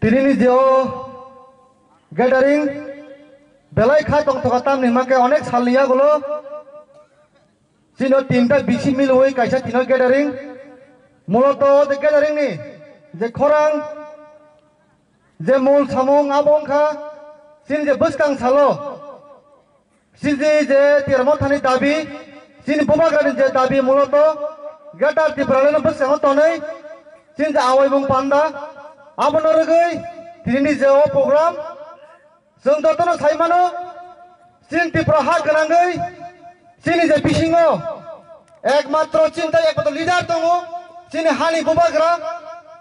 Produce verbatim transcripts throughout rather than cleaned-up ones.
Tini ni je o gathering belai kha tongthoka tamni hwnba khe onek salni yagulo chini o tinta bisi milwi kaisa tini o gathering. Muloto o je gathering ni je khorang, je mol samung abo wngkha chini je bwskang salo chini je Tipra Mothani dabi, chini bubagrani je dabi muloto Greater Tipraland bwskango tonwi chini je awaimung panda, abono rwgwi tinini je o program chwng jotono sai mano, chini Tripura ha gwnangwi chini je bisingo ekmatro chini tei ekmatro leader tongo, chini hani bubagra,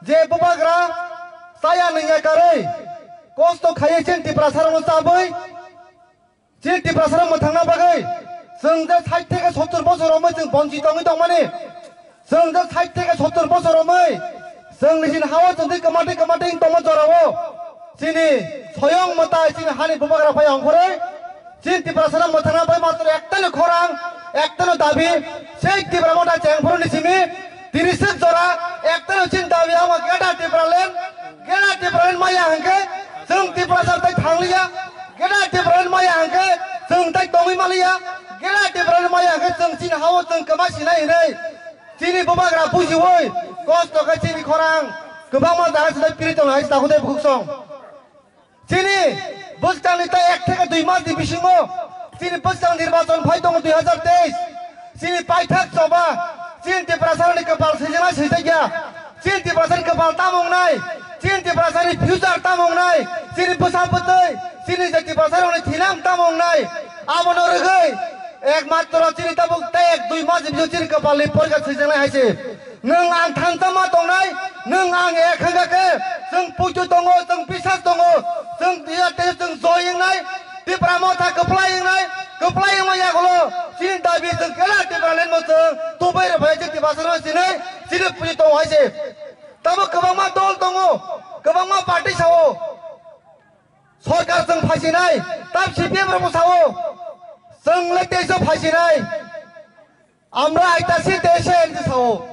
je bubagra chaya nungya karwi kosto khaiwi chini Tiprasarokno chabwi chini Tiprasarok mwthangna bagwi chwng je sait theke sottor bosor romwi chwng bonchi tongwi tongmani, chwng je sait theke sottor bosor romwi chwng nijini hao chwng twi kwmatwi kwmatwi wng tongma jorao chini soyong mwtai chini hani bubagra phai ongkhorwi chini Tiprasarok mwthangna bai matro ektano khorang, ektano dabi, sei Tipra Motha chengphuru ni simi tiriswk jora ektano chini dabi amo Greater Tipraland, Greater Tipraland maya hwnkhe chwng Tiprasa tei thangliya, Greater Tipraland maya hwnkhe chwng tei tongwi maliya, Greater Tipraland maya hwnkhe chwng chini hao chwng kwma sinai hinwi chini bubagra bujiwi kosto khe chini khorang kwbangma jaga se piri tongo hai takhuk tei bukhuk song. Chini bwskangni tei ek theke dui mas ni bisingo chini bwskang nirbachon phai tongo dui hazar teis. Chini paithak choba, chini Tiprasarokni kwpal swijana swijakya. Chini Tiprasani kwpal tamo wngnai, chini Tiprasani future tamo wngnai, chini bwsa bwtwi, chini je Tiprasarokni thinam tamo wngnai. Abono rwgwi ekmatro chini tabuk tei ek dui mas ni bisingo chini kwpalni porikha swijaknai hai se. Nwng ang thansa ma tongnai, nwng ang ek hwnkha khe, chwng puitu tongo, chwng bisas tongo, chwng tiyar tei chwng joi wngnai, Tipra Motha kwplai wngnai, kwplai wngma yagulo, chini dabi chwng kela Tipraland bo chwng tubai rw phai chwng Tiprasa no sinai, chini puitu tongo hai se. Tamo kwbangma dol tongo, kwbangma party sao, sorkar chwng phaisinai, tam C P M rok bo sao, chwng le teiso phaisinai. Amra aitasi tese enji sao.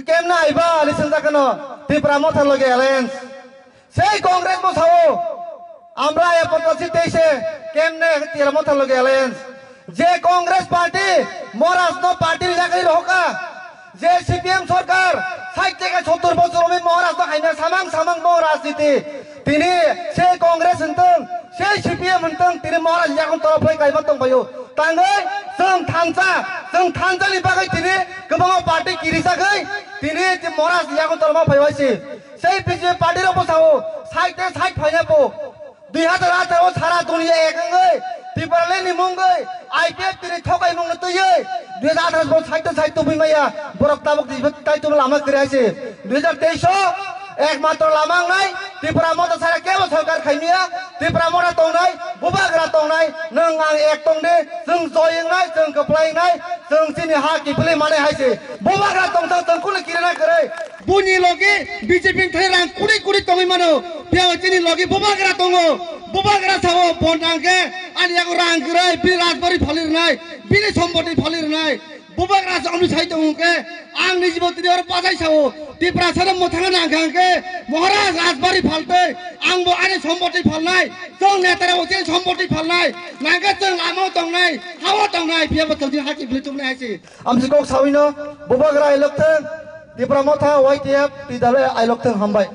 Kemna aiba ali swngjak kano Tipra Motha loge alliance. Sei Congress bo sao. Amra aitasi tese kemne Tipra Motha loge alliance. Je Congress party Maharaj no party rijak ri rohoka. Je C P M sorkar sait theke sottor bosor omi Maharaj no haina samang samang no rajniti. Tini se Congress hwntwng, se C P M hwntwng, tini Maharaj yakung toro phai kaima tongphaio. Tangwi chwng thansa, chwng thansani bagwi tini kwbangma party kirijagwi tini Maharaj yakung toro ma phaiwai se. Sei B J P party rok bwsao side tei side phaina po. Dui hazar atharo sara duniya ek wngwi Tipraland ni mungwi I P F tini thokaimung no twiwi dui hazar atharo side tei side tubui maya. Borok tabuk tei tubui lama kwrwi hai se. Dui hazar teis o ekmatro lama wngnai Tipra Motha sara kebo sorkar khaimiya, Tipra Motha tongnai, bubagra tongnai, nwng ang ek tongdi, chwng joi wngnai, chwng kwplai wngnai, chwng chini ha kiphilwi manai hai se. Bubagra tongthok chwng kunu kirina kwrwi. Buni logi B J P ni thai rang kuri kuri tongwi mano, phiya chini logi bubagra tongo, bubagra sao bon rang khe ani yago rang kwrwi, bini rajbari phali rwnai, bini somboti phali rwnai. Bubagra se omni sai tongo hwnkhe, ang ni jibo tini oro bachai sao, Tiprasa no mwthangna nang kha hwnkhe, Maharaj rajbari phaltwi, ang bo ani somboti phalnai, chwng netara bo chini somboti phalnai, nang khe chwng lama o tongnai, ha o tongnai, phiya bo chwng chini ha kiphilwi tubunai hai se. Amsi kok sawi no, bubagra ailok thwng, Tipra Motha Y T F, T W ailok thwng hambai.